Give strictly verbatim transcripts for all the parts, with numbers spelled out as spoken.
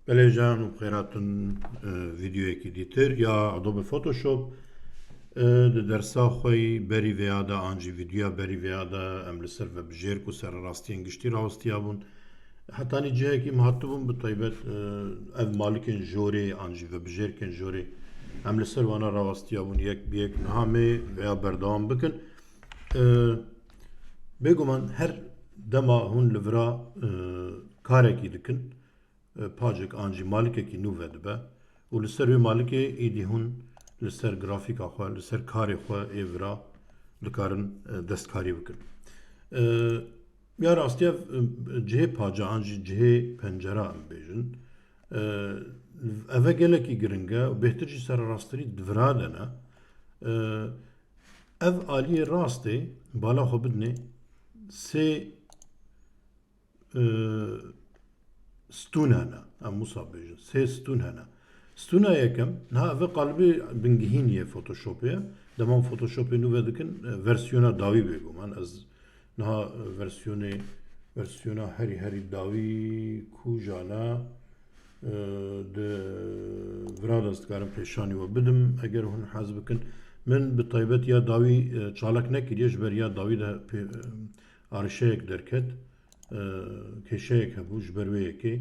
Belê can û xêratin, e, vîdeoyekî dîtir ya Adobe Photoshop. E, di dersa xwe yî berî vêya de an jî vîdeoya berî vêya de em li ser vebijêr ku sererastiyên giştî rawestiya bûn. Hetanî cihekî em hatibûn bi taybet, e, ev malikên jorê an jî vebijêrkên jorê em li ser wana rawestiya bûn yek bi yek niha me vêya berdewam bikin. E, bêguman her dema hûn li vira, e, karekî dikin, e, pacek an jî malikekî nû vedibe û li ser wê malikê êdî hûn li ser grafîka xwe, li ser karê xwe ê vira dikarin, e, destkarî bikin. E, ya rastiya, e, cihê paca an jî cihê pencera em bêjin. E, eve gelekî giring e û bêhtir jî sererastirî di vira de ne. E, ev aliyê rastê bala xwe bidinê sê e, stûn hene. Em wisa bêjin. Sê stûn hene. Stûna yekem, niha ev qalibê bingihîn yê Photoshopê ye. Dema em Photoshopê nû vedikin, e, versiyona dawî bêguman. Ez niha, e, versiyonê, versiyona herî, herî dawî kuja ne, e, di vira de ez dikarim pêşanî we bidim, eger hûn hez bikin. Min bi taybet ya dawî, e, çalak nekiriye, ji ber ya dawî de pê-, e, arîşeyek derket. E, kêşeyek hebû ji ber wê yekê.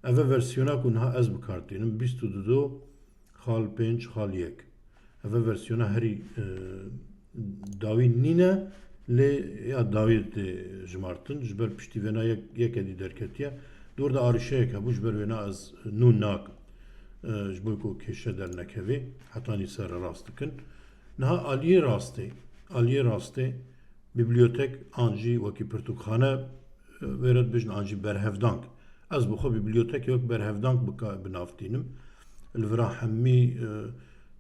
Eve versiyona ku niha ez bi kar tînim, bîst û du xal pênc xal yek. Eve versiyona herî, e, dawî nîne, lê ya dawî tê jimartin. Ji ber piştî vêna yek, yeke dî derketiye. Di wir de arîşeyek hebû, ji ber wêna ez nû nakim. E, ji bo ku kêşe dernekevê, hetanî sererast dikin. Niha aliyê rastê, aliyê rastê, bibliotek an jî wekî pirtûkxane, e, wê re dibêjin an jî berhevdank. Ez bi xwe bibliotekê wek berhevdank bika-, bi nav tînim. Li vira hemî, e,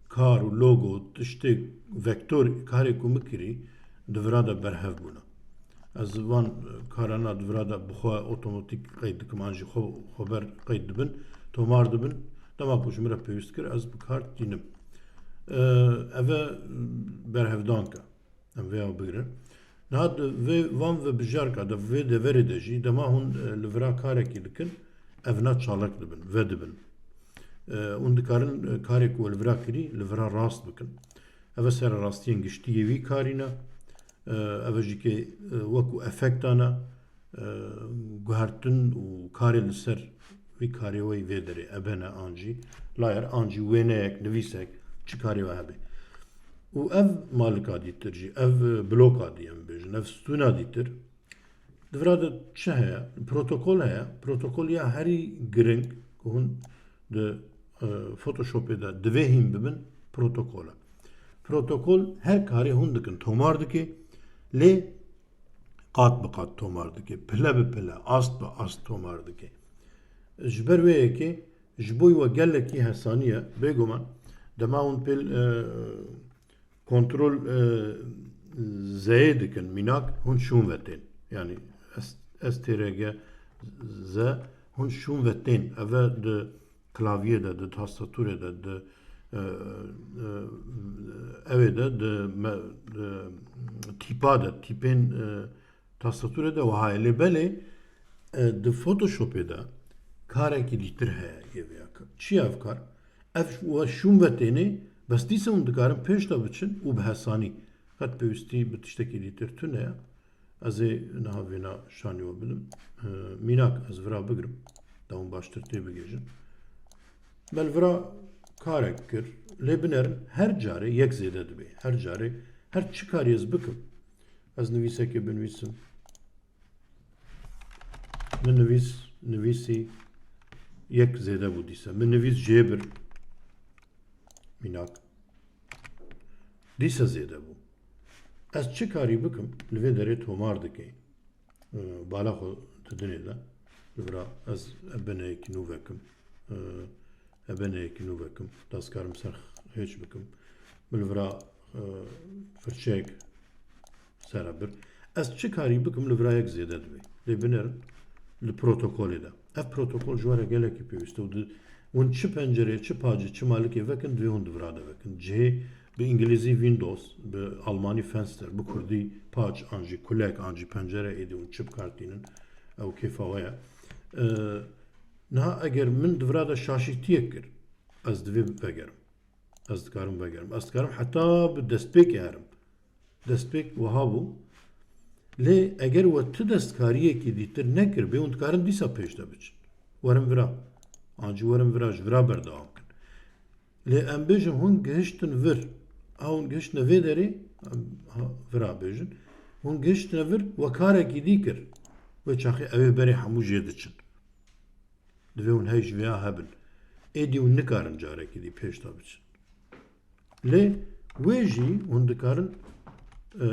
kar û logo, tiştê vektor, karê ku min kirî, di vira de berhev bûne. Ez van, e, karana di vira de bi xwe otomatîk qeyd dikim, an jî xwe, xweber qeyd dibin, tomar dibin. Dema ku ji min re pêwîst kir, ez bi kar tînim. E, eve berhevdank e. Em vêya bigirin. Niha di vê, van vebijarka de, vê deverê de jî, dema hûn, e, li vira karekî dikin, evna çalak dibin, vedibin. E, hûn dikarin, e, karê ku li vira kirî, li vira rast bikin. Eve sererastiyên giştî yê wî karî ne. E, eve jî kê, e, wekû efekta ne. E, guhertin û karê li ser wî karê we yî vê derê, ebene an jî, layer an jî wêneyek, nivîsek, çi karê we hebe. Û ev malika dîtir jî, ev bloka dî em bêjin, ev stûna dîtir, di vira de çi heye? Protokol heye. Protokol ya herî giring ku hûn di, e, Photoshopê de divê hîn bibin, protokol e. Protokol her karê hûn dikin, tomar dike, lê qat bi qat tomar dike, pile bi pile, ast bi ast tomar dike. Ji ber wê yekê ji bo we gelekî hesanî ye. Bêguman dema hûn pêl, e, kontrol, e, zeyê dikin mînak, hûn şûn ve tên. Yanî S-, S T R G Z, hûn şûn ve tên. Eve di klavyê de, di tastatûrê de, di, e, e, ewê de, di me-, di tîpa de, tîpên, e, tastatûrê de wiha ye. Lê belê, e, di Photoshopê de karekî dîtir heye yê vêya kar. Çi ye ev kar? Ev ş-, we şûn ve tênê, bes dîsa hûn dikarin pêş de biçin û bi hesanî. Qet pêwîstî bi tiştekî dîtir tune ye. Ez ê niha vêna şanî we bidim. E, mînak ez vira bigirim. Da hûn baştir tê bigihêjin. Me li vira karek kir. Lê binerin her carê yek zêde dibe. Her carê her çi karî ez bikim. Ez nivîsekê binivîsim. Min nivîs, nivîsî yek zêde bû dîsa. Min nivîs jê bir. Mînak. Dîsa zêde bû. Ez çi karî bikim, li vê derê tomar dike. Ee, bala xwe di dinê de. Li vira ez ebeneyekî nû vekim. Ee, ebeneyekî nû vekim. Da ez karim ser hêç bikim. Min li vira, e, firçeyek ser e bir. Ez çi karî bikim, li vira yek zêde dibe. Lê binerin li protokolê de. Ev protokol ji we re gelekî pêwîst e û di, hûn çi pencereyê, çi pacê, çi malikê vekin, divê hûn di vira de vekin. Cihê bi îngilîzî Windows, bi almanî Fenster, bi kurdî pac, an jî kulek, an jî pencere, êdî hûn çi bi kar tînin, ew kêfa we ye. E, Niha eger min di vira de şaşîtiyek kir, ez divê vegerim. Ez dikarim vegerim. Ez dikarim heta bi destpêkê herim. Destpêk wiha bû. Lê eger we ti destkariyekî dîtir nekiribê, hûn dikarin dîsa pêş de biçin. Werin vira. An jî werin vira, ji vira berdewam kin. Lê em bêjin hûn gihiştin vir. A hûn gihiştine vê derê, em ha, vira bêjin. Hûn gihiştine vir, we karekî dî kir. Wê çaxê ew ê berê hemû jê diçin. Divê hûn hey ji vêya hebin. Êdî hûn nikarin carekî dî pêş de biçin. Lê wê jî hûn dikarin, e,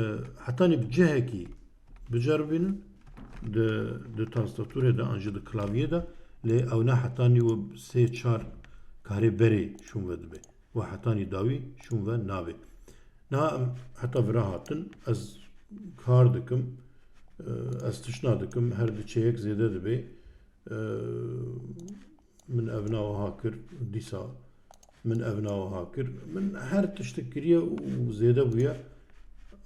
hetanî bi cihekî biceribînin, di, di tastatûrê de an jî di klavyê de, lê ew ne hetanî we sê çar karê berê şûn ve dibe. We hetanî dawî şûn ve nabe. Niha em heta vira hatin, ez kar dikim, e, ez tişna dikim, her diçe yek zêde dibe. E, Min ev na wiha kir, dîsa min ev na wiha kir. Min her tiştik kiriye û zêde bûye,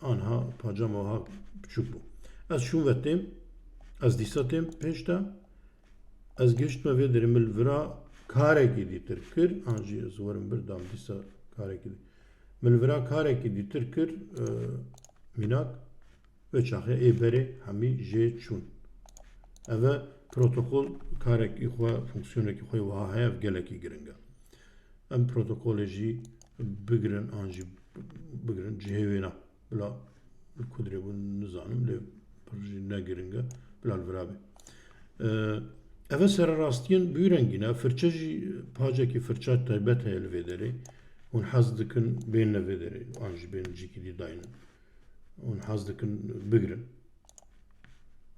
anha pacama wiha biçûk bû. Ez şûn ve têm, ez dîsa têm pêş de, ez gihiştime vê derê, min li vira karekî dîtir kir, an jî ez werim bir dam dîsa karekî dî-, min li vira karekî dîtir kir, e, mînak. Wê çaxê ê berê hemî jê çûn. Ev e protokol, karekî xwe, fonksiyonekî xwe wiha heye, ev gelekî giring e. Em protokolê jî bigirin, an jî bigirin cihê wê ne. Bila li ku dirê bû nizanim, lê pir jî ne giring e, bila li vira bê. Ee, ev e sererastiyên bi wî rengî ne. Firçe jî, pacekî firça taybet heye li vê derê. Hûn hez dikin bên ne vê derê, an jî bên cîkî dî daynin. Hûn hez dikin bigirin.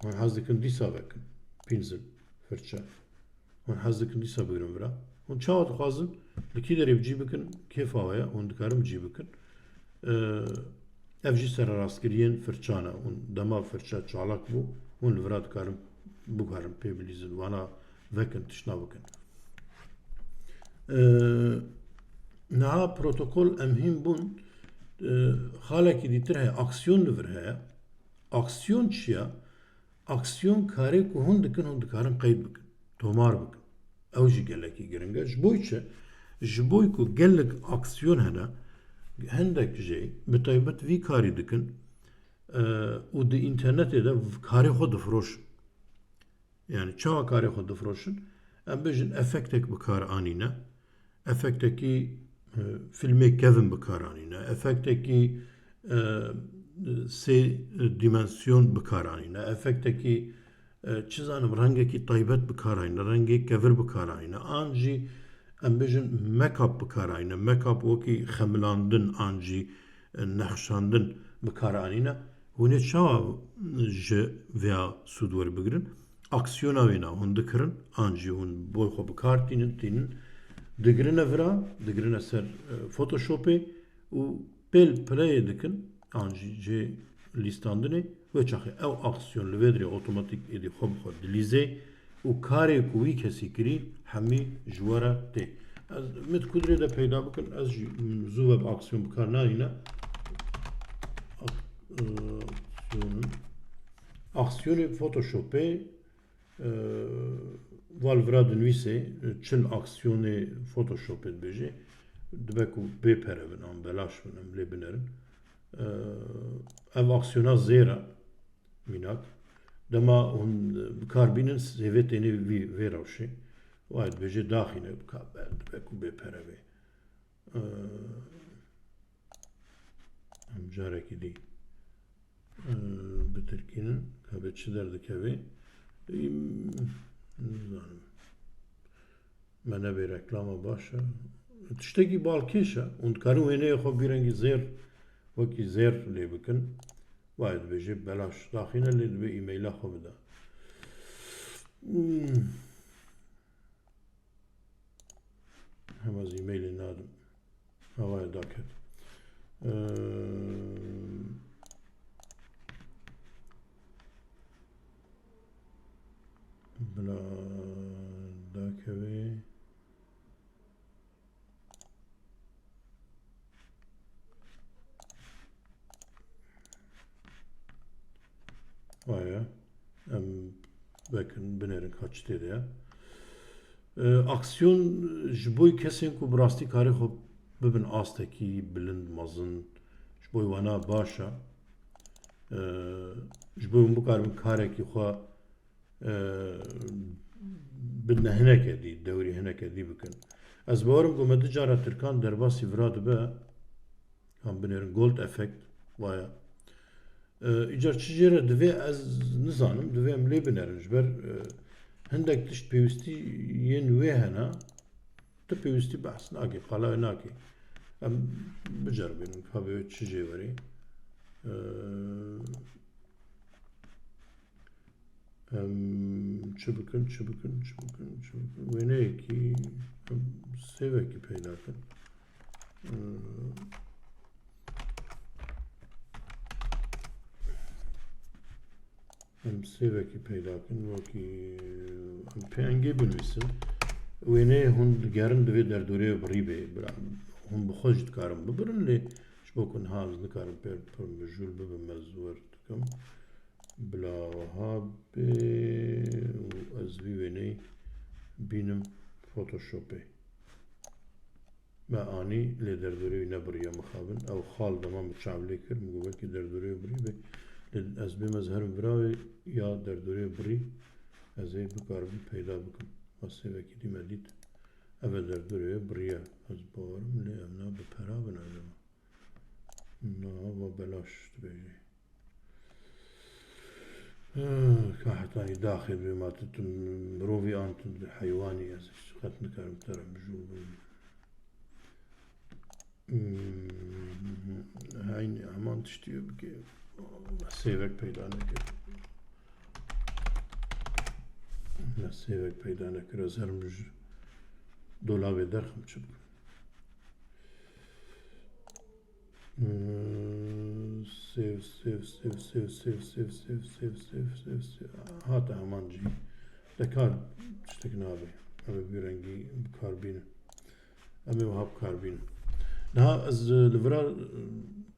Hûn hez dikin dîsa vekin. Pînzil, firçe. Hûn hez dikin dîsa bigirin vira. Hûn çawa dixwazin, li kî derê bi cî bikin, kêfa we ye, hûn dikarin bi cî bikin. Ee, ev jî sererastkiriyên firçan e. Hûn dema firçe çalak bû, hûn li vira dikarin, bikarin pê bilîzin, wana vekin, tişna bikin. Ee, niha protokol em hîn bûn, e, xalekî dîtir heye, aksiyon li vir heye. Aksiyon çi ye? Aksiyon karê ku hûn dikin, hûn dikarin qeyd bikin, tomar bikin. Ew jî gelekî giring e. Ji bo çi? Ji bo ku gelek aksiyon hene, hindek jê bi taybet vî karî dikin, e, û di înternetê de karê xwe difiroşin. Yani çawa karê xwe difiroşin? Em bêjin efektek bi kar anîne. Efektekî, e, fîlmê kevin bi kar anîne. Efektekî, e, sê dimensiyon bi kar anîne. Efektekî, e, çi zanim, rengekî taybet bi kar anîne. Rengê kevir bi kar anîne. An jî em bêjin make-up bi kar anîne. Make-up wekî xemilandin an jî, e, nexşandin bi kar anîne. Hûn ê çawa ji vêya sûd werbigirin? Aksiyona wê na hûn dikirin, an jî hûn boy xwe bi kar tînin, tînin, digirine vira, digirine ser, e, Photoshopê û pêl playê dikin, an jî cê lîstandinê, wê çaxê ew aksiyon li vê dirê otomatîk êdî xwe bi xwe dilîzê û karê ku wî kesî kirî hemî ji we re tê. Ez, min ku dirê de peyda bikin, ez jî, m, zû ve bi aksiyon bi kar nanîne. Ak-, e, aksiyonun. Aksiyonê Photoshopê, e, va li vira dinivîsê, e, çil aksiyonê Photoshopê dibêje. Dibe ku bê pere bin, an belaş bin, em lê binerin. E, ev aksiyona zêr e. Mînak. Dema hûn bi kar bînin, sêvê tênê vî, vê rewşê. Wayê dibêje daxîne, bi kar ber dibe ku bê pere bê. Ee, em carekî dî, ee, bitirkînin, ka bê çi derdikeve. Ee, nizanim. Me nebê reklama baş e. Tiştekî balkêş e. Hûn dikarin wêneyê xwe bî rengî zêr, wekî zêr lê bikin. Wayê dibêje belaş daxîne, lê dibê e-maila xwe bide. Hmm. Hem ez e-mailê nadim. Havaya daket. Ee, bila dakeve. Waya, em vekin, binêrin ka çi tê de ye. E, aksiyon ji bo kesên ku bi rastî karê xwe bibin astekî bilind, mezin, ji bo wana baş e. E, ji bo hûn bikaribin karekî xwe, e, bi ne hineke dî, dewrî hineke dî bikin. Ez bawerim ku me du cara Tirkan derbasî vira dibe, em binêrin Gold Effect, waya. E, îcar çi jê re divê ez nizanim, divê em lê binerin. Ji ber, e, hindek tişt pêwîstî yên wê hene, tu pêwîstî behs nakî, qala wê nakî. Em biceribînin, ka bi wê çi jê werê. E, Em çi bikin, çi bikin, çi bikin, çi bikin? Wêneyekî, em sêvekî peyda kin. Ee, em sêvekî peyda kin, wekî em P N G binivîsin. Wêneyê hûn digerin divê derdorê birî bê. Bira, hûn bi xwe jî dikarin bibirin, lê ji bo ku niha ez nikarim pê pir mijûl bibim, ez wer dikim. Bila wiha bê û ez vî wêneyî bînim Photoshopê. Me anî lê derdorê wî nebiriye mixabin. Ew xal dema min çav lê kir, min got belkî derdorê wî birî bê. Lê ez bêm ez herim vira wê ya derdorê birî ez ê bikaribim peyda bikim. Ez sêvekî dî me dît. Ev e derdorê wê biriye. Ez bawerim lê ev na bi pera bin acaba. Na, va belaş dibêjê. Ah, ka hetanî daxê dibê ma tu, tu mirovî an tu heywanî, ez hiç qet nikarim te re mijûl bim. Hmm, heynî heman tiştî bike. Me sêvek peyda nekir. Me sêvek peyda nekir. Ez herim ji dolabê derxim çi bikim. Hmm, sêv, sêv, sêv. Hate heman jî. De kar tiştek nabe. Em ê bi rengî bi kar bînin. Em ê wiha bi kar bînin. Niha ez, e, li vira, e,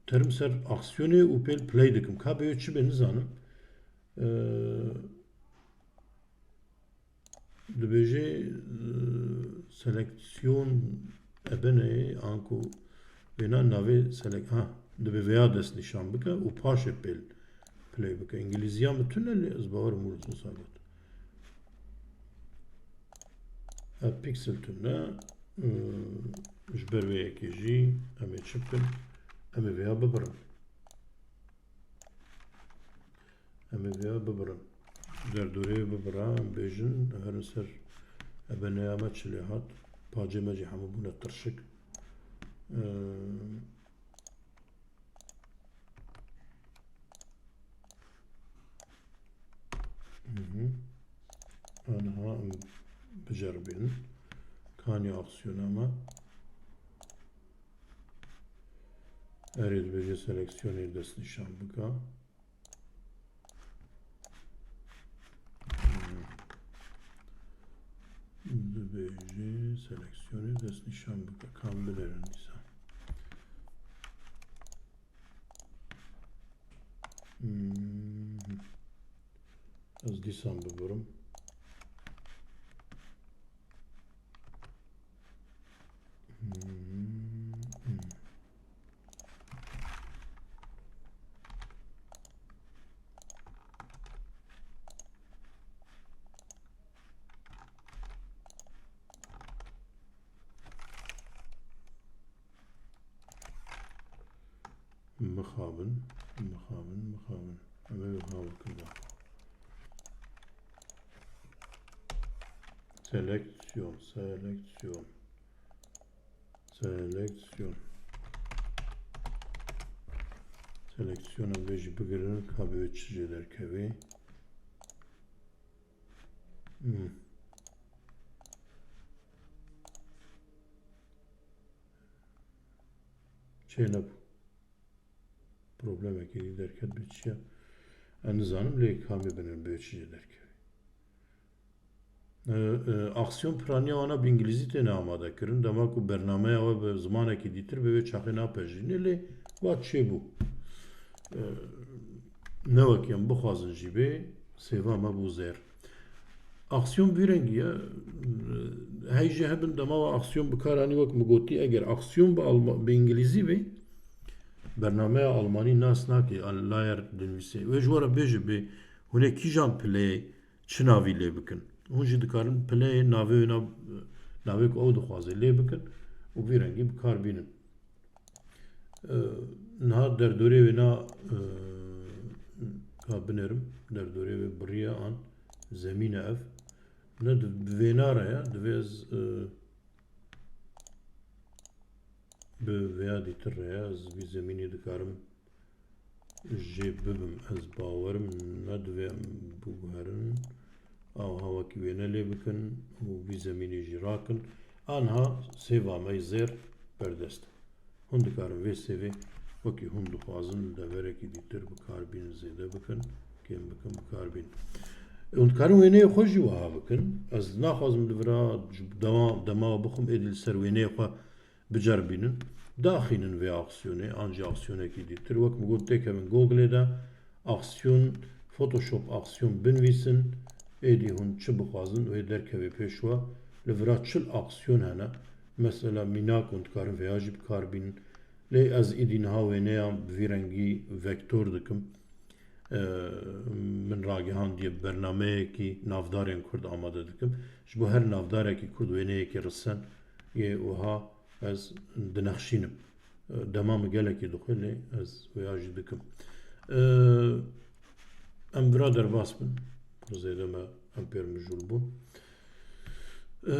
terim ser aksiyonê û pêl play dikim. Ka bê wê çi bê nizanim. E, Dibêje, e, seleksiyon ebeneyê anku vêna navê selek-, ha, dibê vêya destnîşan bike û paşê pêl play bike. Îngilîziya min tune lê ez bawerim wisa got. Ev pîksel tune, e, ji ber vê yekê jî em ê çi bikin? Em ê vêya bibirin. Em ê vêya bibirin. Derdoreyê bibira, em bêjin, herin ser ebeneya me çi lê hat. Pacê me jî hemû bûne tirşik. Ee, hı hı. Aniha em biceribînin. Kanî aksiyona me. Erê dibêje seleksiyonê destnîşan bika. Dibêje seleksiyonê destnîşan bike. Kam binêrin dîsa. Hmm. Ez dîsan bibirim. Hmm. Mixabin, mixabin, mixabin. Em ê wiha bikin. Seleksiyon, seleksiyon. Seleksiyon. Seleksiyona vê jî bigirin, ka bi wê çi jê derkevê. Hmm. Çênebû. Problemekî dî derket bê çi ye? Ez nizanim lê kamê binêrin bê çi jê derkevê. E, e, aksiyon piraniya wana bi îngilîzî têne amade kirin. Dema ku bernameya we bi zimanekî dîtir be, wê çaxê napejirîne, lê va çêbû. E, ne wekî em bixwazin jî bê, sêva me bû zêr. Aksiyon vî rengî ye. Hey jî hebin dema we aksiyon bi kar anî, wek min gotî, eger aksiyon bi Alma-, bi îngilîzî bê, bernameya almanî nas nake, a layer dinivîse. Wê ji we re bêje bê hûn ê kîjan pileyê çi navî lê bikin. Hûn jî dikarin pileyê navê wê na-, navê ku ew dixwaze lê bikin û vî rengî bi kar bînin. E, niha derdorê wê na, e, ka binêrim, derdorê wê birî ye an zemîn e ev. Ne di, bi vêna re ye, divê ez, e, bi vêya dîtir re ye, ez vî zemînê dikarim jê bibim. Ez bawerim ne divê em biguherin, a wiha wekî wêne lê bikin û vî zemînê jî rakin. Anha sêva me yê zêr berdest e. Hûn dikarin vê sêvê wekî hûn dixwazin li deverekî dîtir bi kar bînin, zêde bikin, kêm bikin, bi kar bînin. Hûn dikarin wêneyê xwe jî wiha bikin. Ez naxwazim li vira ji dema, dema bixwim, êdî li ser wêneyê xwe biceribînin. Daxînin vê aksiyonê, an jî aksiyonekî dîtir. Wek min got, têkevin Google-ê de aksiyon, Photoshop aksiyon binivîsin, êdî hûn çi bixwazin wê derkevê pêş we. Li vira çil aksiyon hene. Mesela mînak hûn dikarin vêya jî bi kar bînin. Lê ez îdî niha wêneyan bi vî rengî vektor dikim. Ee, min ragihandiye bernameyekî navdarên Kurd amade dikim. Ji bo her navdarekî Kurd wêneyekî risen yê wiha ez dinexşînim. Ee, dema min gelekî dixwe lê ez wêya jî dikim. Ee, em vira derbas bin. Zêde me em pêr mijûl bûn. Ee,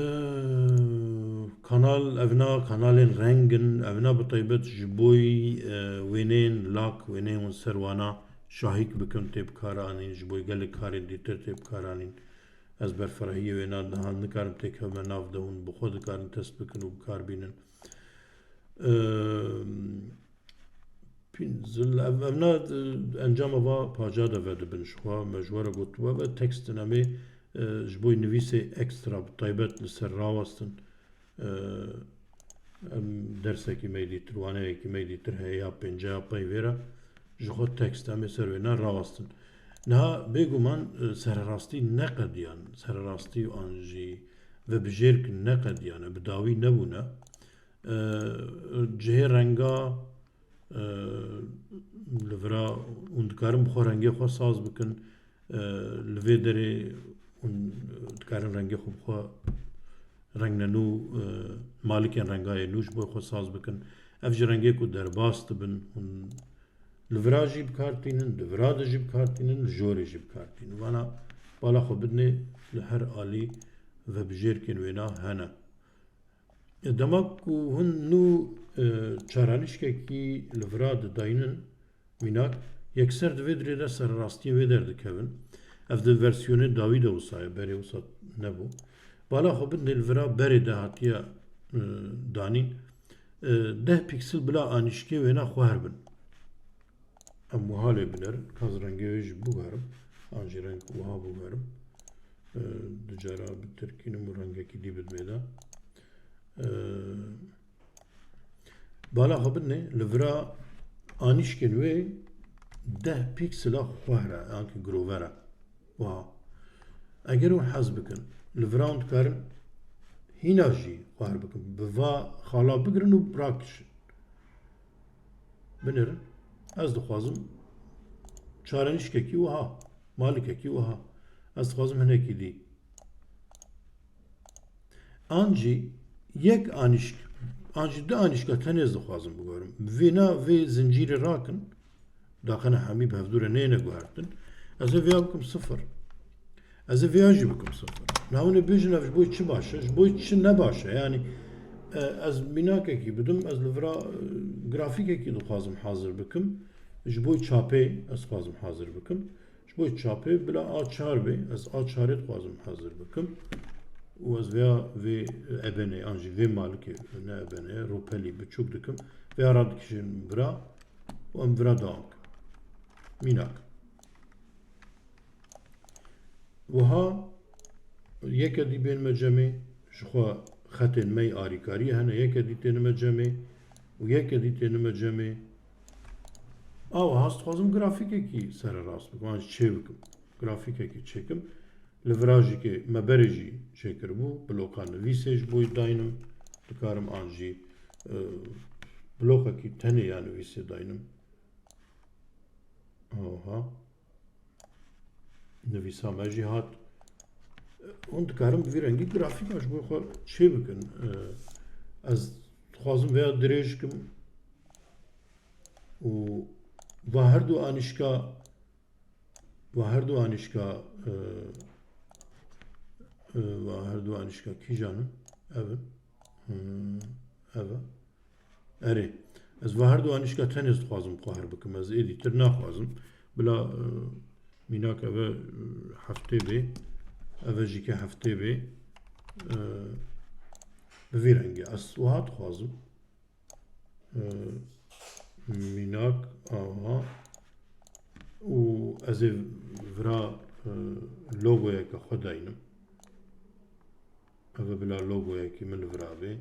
kanal, evna kanalên reng in, evna bi taybet ji boy, e, wêneyên lak, wêneyên hûn ser wana şahîk bikin tê bikaranîn, ji boy gelek karên dîtir tê bikaranîn. Ez berfirehiyê wêna niha nikarim têkevime nav de, hûn bi xwe dikarin test bikin û bikar bînin. Ee, Pîn zil, ev, evna, e, encama va paca de vedibin ji xwe, me ji we re got, we ve tekstin em ê, e, ji bo nivîsê ekstra bi taybet li ser rawestin. E, em dersekî me dîtir, waneyekî me dîtir heye ya pênce ya pey vê re, ji xwe tekst em ê ser wêna rawestin. Niha bêguman, e, sererastî neqediyan, sererastî an jî vebijêrk neqediyane, bi dawî nebûne. E, cihê renga, e, li vira hûn dikarin bi xwe rengê xwe saz bikin. E, li vê derê hûn dikarin rengê xwe bi xwe reng ne nû, e, malikên renga yê nû ji bo xwe saz bikin. Ev jî rengê ku derbas dibin, hûn li vira jî bi kar tînin, di vira de jî bi kar tînin, li jorê jî bi kar tînin. Vana bala xwe bidinê, li her alî vebijêrkên wêna hene. Dema ku hûn nû, e, çaranîşkekî li vira didaynin, mînak, yekser di vê dirê de sererastiyê wê derdikevin. Ev di versiyonê dawî de wisa ye, berê wisa nebû. Bala xwe bidinê li vira berê de hatiye, e, danîn. E, deh pîksil bila anîşkê wêna xwehr bin. Em wiha lê binerin, ka ez rengê wê jî biguherim, an jî reng wiha biguherim. E, du cara bitirkînim û rengekî dî bidimê de. E, bala xwe bidinê, li vira anîşkên wê deh pîksila xwehr e, yankî girover e. Wiha. Eger hûn hez bikin, li vira hûn dikarin hîna jî xwehr bikin. Bi va xala bigirin û rakişin. Binêrin. Ez dixwazim çarenîşkekî wiha, malikekî wiha. Ez dixwazim hinekî dî. An jî yek anîşk, an jî du anîşka tenê ez dixwazim biguherim. Vêna vê zincîrê rakin, daqene hemî bi hevdû re neyne guhertin. Ez ê vêya bikim sifir. Ez ê vêya jî bikim sifir. Niha hûn ê bêjin ev ji bo çi baş e, ji bo çi ne baş e? Yanî, e, ez mînakekî bidim, ez li vira, e, grafîkekî dixwazim hazir bikim. Ji bo çapê ez dixwazim hazir bikim. Ji bo çapê bila A çar bê, ez A çarê dixwazim hazir bikim. Û ez vêya vê ebenê, an jî vê malikê, ne ebenê, rûpelî biçûk dikim. Vêya radikişînim vira û em vira dewam bikin. Mînak. Wiha yeke dî bên me cemê, ji xwe xetên me yê arîkariyê hene, yeke dî tênime cemê û yeke dî tênime cemê. Awiha ez dixwazim grafîkekî sererast bikim, an jî çê bikim. Grafîkekî çêkim. Li vira jî ke me berê jî çêkiribû, bloka nivîsê ji bo daynim, dikarim an jî, e, blokekî tenê ya nivîsê daynim. Aha. Nivîsa me jî hat. Hûn dikarin bi vî rengî grafîka ji bo xwe çê bikin. E, ez dixwazim vêya dirêj kim û va her du anîşka, va her du anîşka, e, e, va her du anîşka kîjan in? Ev in. Hmm, ev e. Erê, ez va her du anîşka tenê ez dixwazim xwe her bikim. Ez êdî tir naxwazim. Bila, e, mînak eve, e, heftê bê, eve jî ke heftê bê, e, bi vî rengî. Ez wiha dixwazim. E, mînak, aha. Û ez ê vira, e, logoyeke xwe daynim. Eve bila logoyekî min li vira bê.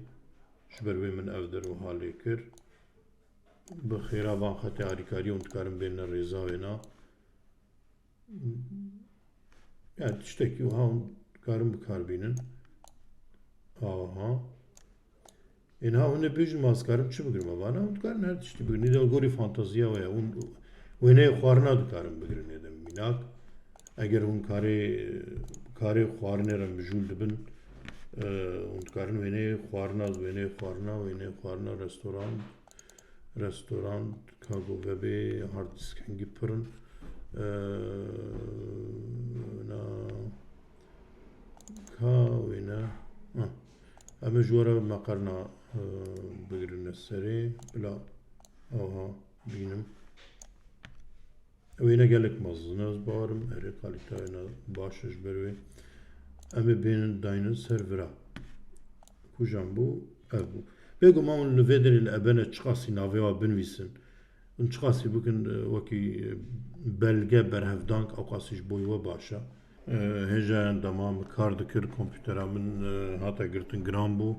Ji ber wê min ev der wiha lê kir. Bi xêra van xetê alîkariyê hûn dikarin bêne rêza wêna. Ya tiştekî wiha hûn dikarin bi kar bînin. Aha. Ên ha hûn ê bêjin ma ez karim çi bigirim? Vana hûn dikarin her tiştî bigirin. Nî de gorî fantaziya we ye. Hûn wêneyê xwarina dikarin bigirin ê de mînak. Eger hûn karê, karê xwarinê re mijûl dibin, e, hûn dikarin wêneyê xwarina, wêneyê xwarina, wêneyê xwarina, restoran, restoran, ka go vebê hard disk hingî pir in. E, na, ka wêne, ha. Em ê ji we re meqerna, e, bigirine serê. Bila, aha, bînim. Wêne gelek mezin e, ez bawerim. Erê, kalîteya wêne baş e ji ber wê. Em ê bênin daynin ser vira. Kujan bû? Ev bû. Bêguman hûn li vê derê li ebene çiqasî navê wa binivîsin. Hûn çiqasî bikin, e, wekî, e, belge, berhevdank, ewqasî ji bo we baş e. E, hêja yan dema min kar dikir, kompûtera min, e, hate girtin, giran bû.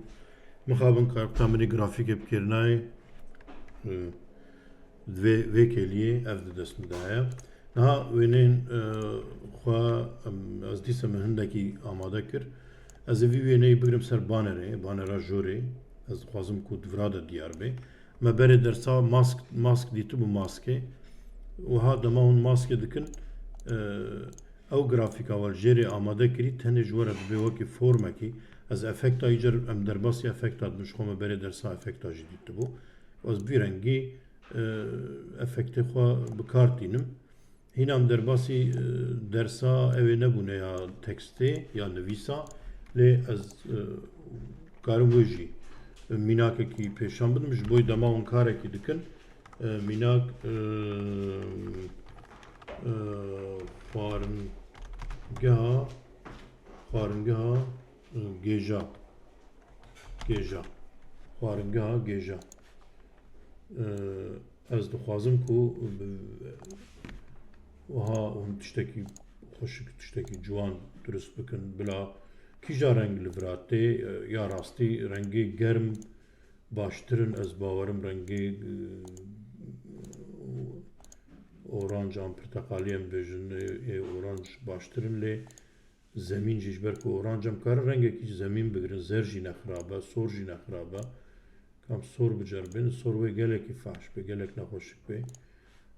Mixabin karta min ê grafîkê bikêrinayê. E, vê, vê kêliyê ev di dest min de heye. Niha wêneyên, e, xwe, em, ez dîsa min hindekî amade kir. Ez ê vî wêneyê bigrim ser banerê, banera jorê. Ez dixwazim ku di vira de diyar bê. Me berê dersa mask, mask dîtibû maskê. Wiha dema hûn maskê dikin, e, ew grafîka we li jêrê amade kirî, tenê ji we re dibe wekî formekî. Ez efekta îcar, em derbasî efekta dibin, ji xwe me berê dersa efekta jî dîtibû. Ez bi vî rengî, e, efektê xwe bi kar tînim. Hîna em derbasî, e, dersa ew ê nebûne ya tekstê ya nivîsa, lê ez, e, karim wê jî, e, mînakekî pêşan bidim. Ji bo dema hûn karekî dikin, e, mînak, e, e, xwaringeha, xwaringeha, e, gêja, gêja, xwaringeha gêja. E, Ez dixwazim ku bi, wiha hûn tiştekî xweşik, tiştekî ciwan dirust bikin. Bila kîja reng li vira tê, ya rastî rengê germ baştir in, ez bawerim rengê, e, oranc an pirteqalî em bêjin, ê, ê oranc baştir in, lê zemîn jî, ji ber ku oranc em karin rengekî ji zemîn bigirin, zer jî ne xirab e, sor jî ne xirab e. Kam sor biceribin, sor wê gelekî fahş be, gelek nexweşik be.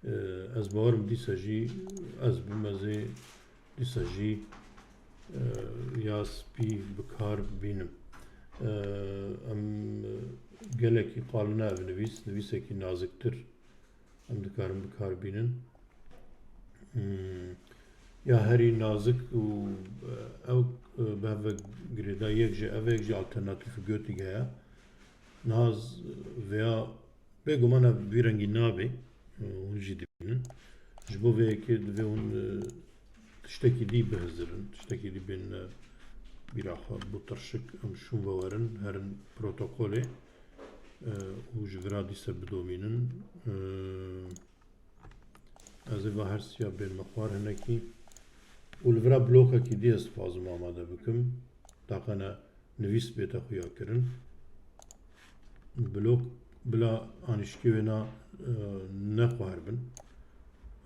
Ee, ez bawerim dîsa jî ez bim, ez ê dîsa jî, e, ya spî bi kar bînim. Ee, em gelekî qalin e ev nivîs, nivîsekî naziktir. Em dikarin bi kar bînin. Hmm. Ya herî nazik û, e, ew, e, bi hev ve girêda yek ji ev e, yek jî alternatîf gotik heye. Niha z-, vêya bêguman ev bi vî rengî nabe, e, hûn jî dibînin. Ji bo vê yekê divê hûn, e, tiştekî dî bihizirin, tiştekî dî bên, e, bîra xwe, bi tirşik em şûn ve werin, herin protokolê. E, û ji vira dîse bidomînin. E, ez ê va her siya bên me xwar hinekî. Û li vira blokekî dî ez dixwazim amade bikim. Taqene nivîs bête xuya kirin. Blok bila anîşkê wêna, e, ne xwar bin.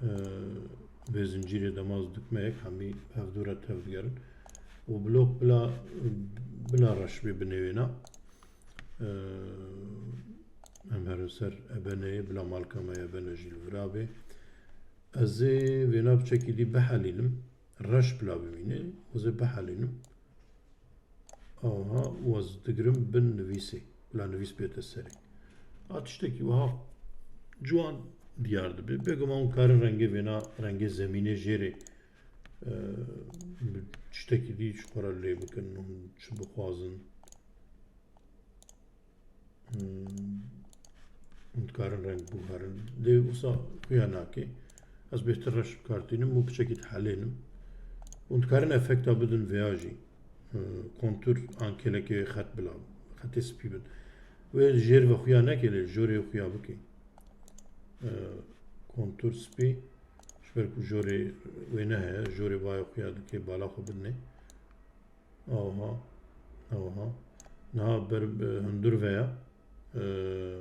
E, vê zincîrê dema ez dikme yek hemî hevdû re tev digerin. û blok bila, bila reş bê binê wêna. Ee, em herin ser ebeneyê, bila malka me ebene jî li vira bê. Ez ê vêna piçekî dî bihelînim. Reş bila bimîne, ez ê bihelînim. Aha, û ez digirim bin nivîsê. Bila nivîs bête serê. A tiştekî wiha ciwan diyar dibe. Bêguman hûn karin rengê vêna, rengê zemînê jêrê, e, bi tiştekî dî ji xwe re lê bikin, hûn çi bixwazin. Hmm. Hûn dikarin reng biguherin. Lê wisa xuya nake. Ez bêhtir reş bi kar tînim û piçekî dihelênim. Hûn dikarin efekta bidin vêya jî. Hmm, kontûr an kêlekê xet bila, xetê spî bin. Wê li jêr ve xuya neke lê li jorê xuya bike. Ee, kontûr spî, ji ber ku jorê wê ne heye, jorê bayê xuya dike, bala xwe bidinê. Aha, aha. Niha ber bi hundur ve ya. Ee,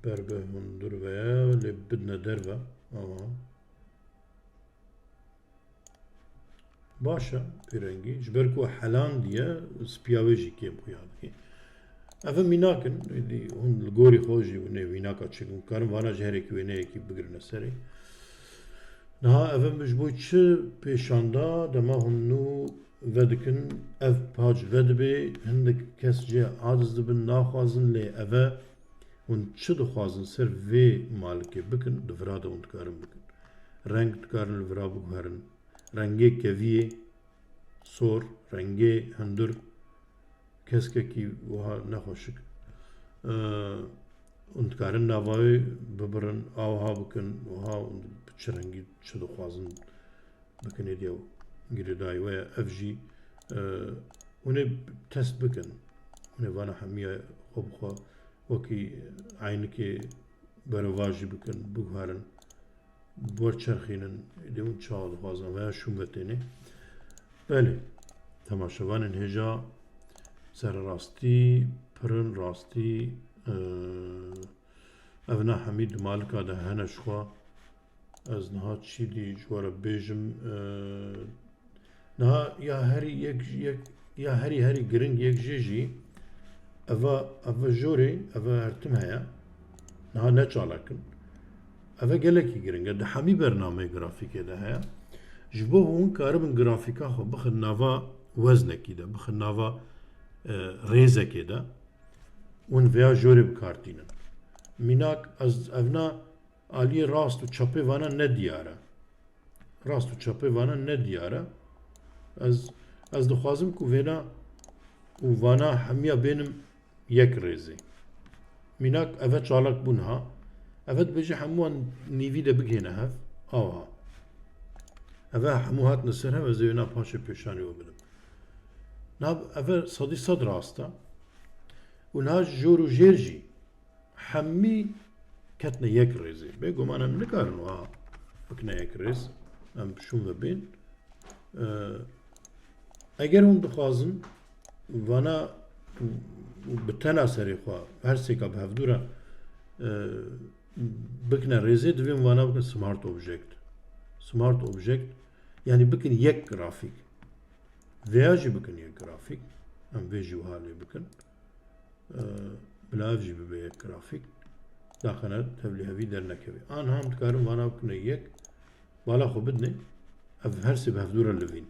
ber bi hundur ve ya, lê bidine derve. Aha. Baş e, pêrengî. Ji ber ku helandiye, spiya wê jî kêm xuya dike. Ev e mînak in, êdî hûn li gorî xwe jî hûn ê mînaka çêkin. Karin vana ji herekî wêneyekî bigirine serê. Niha ev e min ji bo çi pêşan da, dema hûn nû vedikin, ev pac vedibe, hindik kes jê aciz dibin, naxwazin, lê ev e hûn çi dixwazin ser vê malikê bikin, di vira de hûn dikarin bikin. Reng dikarin li vira biguherin. Rengê keviyê, sor, rengê hundur, keskekî wiha nexweşik. Ee, hûn dikarin nava wê bibirin, a wiha bikin, wiha hûn bi çi rengî çi dixwazin bikin, êdî ew girêdayî we ye. Ev jî, e, hûn ê test bikin. Hûn ê vana hemiya xwe bi xwe wekî eynikê berovajî bikin, biguherin, bi wer çerxînin, êdî hûn çawa dixwazin, veya şûn ve tênê. Belê, temaşevanên hêja sererastî, pirin rastî, e, evna hemî di malika de hene ji xwe. Ez niha çî dî ji we re bêjim, e, niha ya herî yek, yek, ya herî herî giring yek jê jî eva, eva jorê, eva her tim heye. Niha ne çalak in. Eve gelekî giring e. Di hemî bernameyê grafîkê de heye. Ji bo hûn karibin grafîka xwe bixin nava weznekî de, bixin nava, e, rêzekê de. Hûn vêya jorê bi kar tînin. Mînak, ez evna aliyê rast û çepê vana ne diyar e. Rast û çepê vana ne diyar e. Ez, ez dixwazim ku vêna û vana hemiya bênim yek rêzê. Mînak, eve çalak bû niha. Eve dibêje hemû wan nîvî de bigihêne hev. Awa. Eve hemû hatine ser hev, ez ê wêna paşê pêşanî we bidim. Niha eve sedî sed rast e. Û niha jor û jêr jî hemî ketine yek rêzê. Bêguman em nikarin wiha bikine yek rêz. Em şûn ve bên. Ee, eger hûn dixwazin vana bi tena serê xwe, her sêka bi hevdû re, e, bikine rêzê, divê hûn vana bikin Smart Object. Smart Object, yanî bikin yek grafîk. Vêya jî bikin yek grafîk. Em vê jî wiha lê bikin. Ee, bila ev jî bibe yek grafîk. Daxene tevlî hevî dernekeve. Aniha em dikarin vana bikine yek. Bala xwe bidinê. Ev her sê bi hevdû re livîn.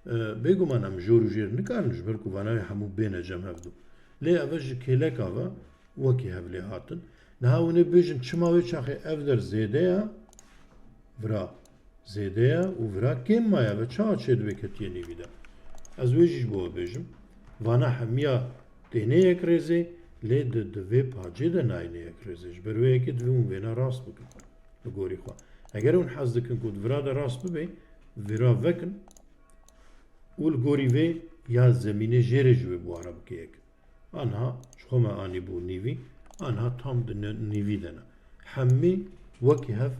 Ee, bêguman em jor û jêr nikarin ji ber ku vana wê hemû bêne cem hevdû. Lê ev ji kêleka ve wekî hev lê hatin. Niha hûn ê bêjin çima wê çaxê ev der zêde ya, vira zêde ye û vira kêm maye ve çawa çêdibe ketiye nîvî de. Ez wê jî ji bo we bêjim. Vana hemiya têne yek rêzê, lê di, di vê pacê de nayêne yek rêzê. Ji ber wê yekê divê hûn vêna rast bikin. Li gorî xwe. Eger hûn hez dikin ku di vira de rast bibe, vira vekin û li gorî vê ya zemînê jêrê ji wê bi wara bike yek. Aniha ji xwe me anîbû nîvî, aniha tam di ne-, nîvî de ne. Hemî wekî hev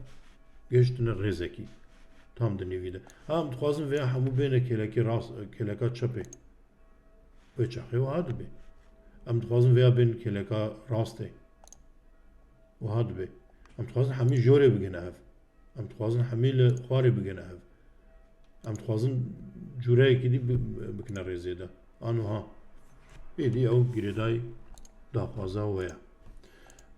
gehiştine rêzekî. Tam di nîvî de. Ha, em dixwazin vêya hemû bêne kêlekê rast, kêleka çepê. Wê çaxê wiha dibe. Em dixwazin vêya bên kêleka rastê. Wiha dibe. Em dixwazin hemî jorê bigihine hev. Em dixwazin hemî li xwarê bigihine hev. Em dixwazin cûreyekî dî bi-, bikine rêzê de. Anoha êdî ew girêdayî daxwaza we ye.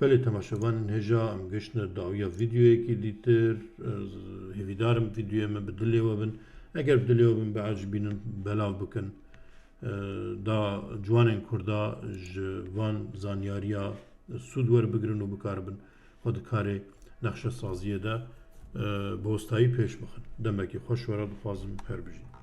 Belê temaşevanên hêja, em giştine dawiya vîdeoyekî dîtir. Ez hêvîdar im vîdeoyê me bi dilê we bin. Eger bi dilê we bin, biecibînin, belav bikin. E, da ciwanên Kurda ji van zanyariya sûd werbigrin û bikaribin xwe di karê nexşesaziyê de, e, bi hostayî pêş bixin. Demekî xweş we re dixwazim, her bijîn.